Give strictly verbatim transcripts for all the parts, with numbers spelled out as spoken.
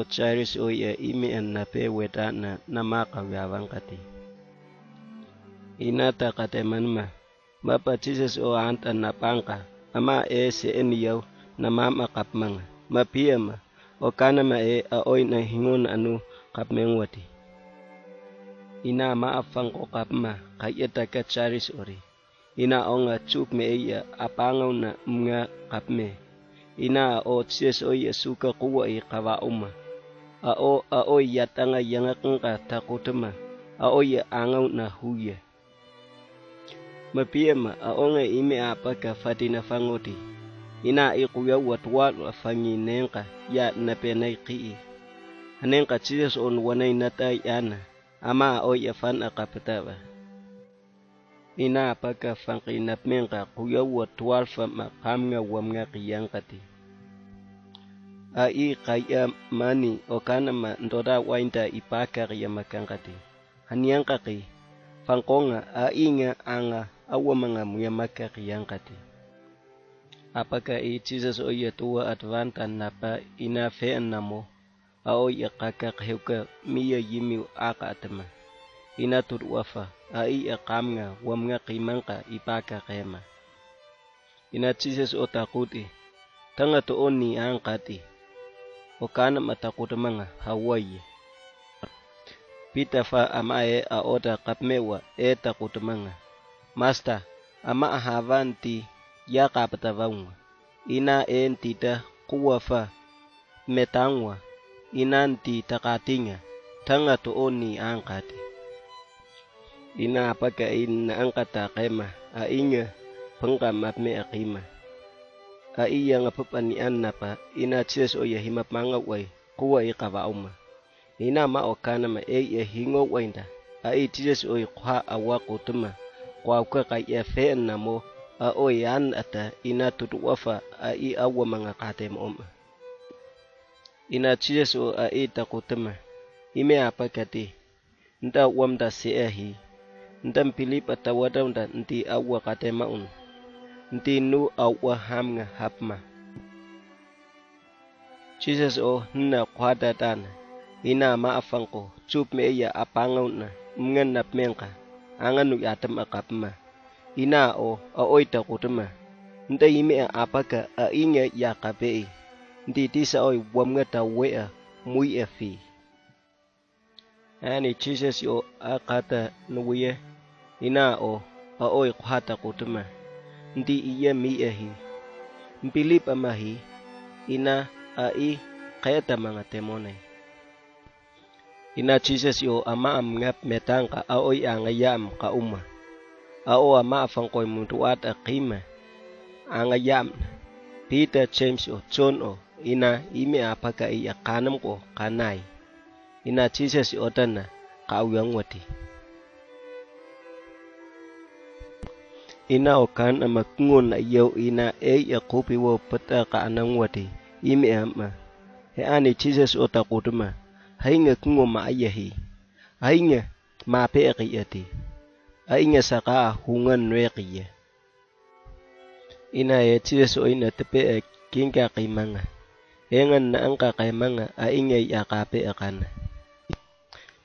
Jairus oya ime an na pe weta na na ma ka wa van kati. Ina ta ka te man ma. Ma pa Jesus o an ta na pan ka. Ama e se en yau na ma ma kap manga. Ma pia ma. O kana ma e a oi na hingon anu kap men wati. Ina ma a fan ko kap ma. Ka ya ta ka Jairus ori. Ina o nga chup me eya a pangau na mga kap me. Ina a o Jesus oya suka kuwa i ka wa uma. A o a oi ya tanga yanga kanga ta kutuma. A oya angau na huya. Ma pia ma a o nga ime a pa ka fati na fangoti. Ina i kuya wa tuwa wa fangi nenka ya na pe na i ki i. Hanenka Jesus on wa na i na ta i ana. Ama a oya fan a kapata wa. Ina a pa ka fangi na pmenka kuya wa tuwa fa ma kam nga wa mga ki yang kati. A i ka ya mani o kana ma ndora wa inta i pa ka ya ma kang kati. Hanyang kaki, fangkonga a i nga anga a wa manga muya ma ka yang kati. A pa ka i Jesus oya tuwa at van ta na pa ina fe an na mo, a oya ka ka ka heuka miya yimi a ka atama. Ina tut wa fa, a i a kam nga wa mga ki man ka i pa ka ka ma. Ina Jesus o ta kuti, tanga to o ni an kati. O kana ma ta kutumanga ha wa ye. Pita fa ama e a o ta kap me wa e ta kutumanga. Masta, ama a ha van ti ya ka pa ta va unga. Ina e nti ta kuwa fa me ta unga. Ina nti ta ka ti nga, tanga to o ni an kati. Ina a pa ka i na an ka ta kema, a i nga, panga map me a kima. A i ya nga papa ni an na pa, ina Jesus oya hima panga wai, kuwa i ka wa uma. Ina ma o kana ma e ya hingo wai nda, a i Jesus oi kwa a wa kutuma, kwa uka ka ya fe an na mo, a oi an ata ina tutu wa fa a i a wa manga kate mo oma. Ina Jesus o a i ta kutuma, ime a pa kati, nta wam da se a hi, nta mpilip a ta wa da nti a wa kate ma un, nti nu a wa ham nga hap ma. Jesus o hna kwa da tana, ina ma a fangko, chup me ya a panga un na, mngan na pmenka, anga nu ya tam a kap ma. Ina o, a oi ta kutuma. Nta ime a a pa ka a i nga ya ka pe i. Nti ti sa oi wam nga ta we a, mui a fi. Ani Jesus o a kata nu wi e. Ina o, a oi kwa ta kutuma. Nti i ya mi a hi. Mpilip a ma hi. Ina a i kaya ta manga temone. Ina Jesus yo ama am ngap metang ka a oi anga yam ka uma. A o ama a fangkoi muntu at a kima. Anga yam. Peter, James o John o ina ime a pa ka i a kanam ko kanai. Ina Jesus yo tana ka uyang wati. Ina o kan ama kungon a yau ina e a kupi wo pata ka anang wati. Ime ama. He ani Jesus o ta kutuma. Hainga kungo ma ayahi. Hainga ma pe a kiyati. Hainga saka a hungan nwe kiya. Ina e Jesus o ina tepe a kinga kimanga. Engan na angka kimanga a inga i a kape a kana.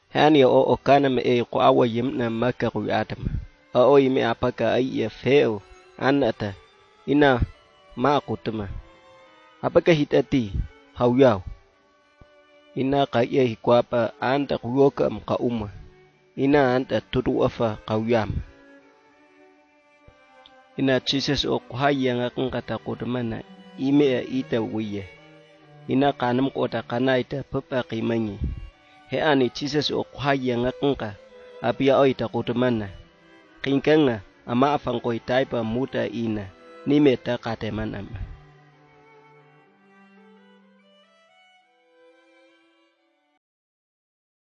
He ani o o kana me e ko awa yim na maka ku yatama. A o ime a pa ka a i a feo. An ata. Ina ma kutuma. A pa ka hit ati. Hau yau. Ina ka i a hi kwa pa anta ku yoka am ka uma. Ina anta tutu afa ka uyama. Ina Jesus o kuhai yanga kanga ta kutuma na ime a ita wiye. Ina kanam ko ta kana ita pepa kimanyi. He ani Jesus o kuhai yanga kanga a pia oi ta kutuma na. Kinkanga ama a fangkoi taipa muta ina ni me ta kate man ama.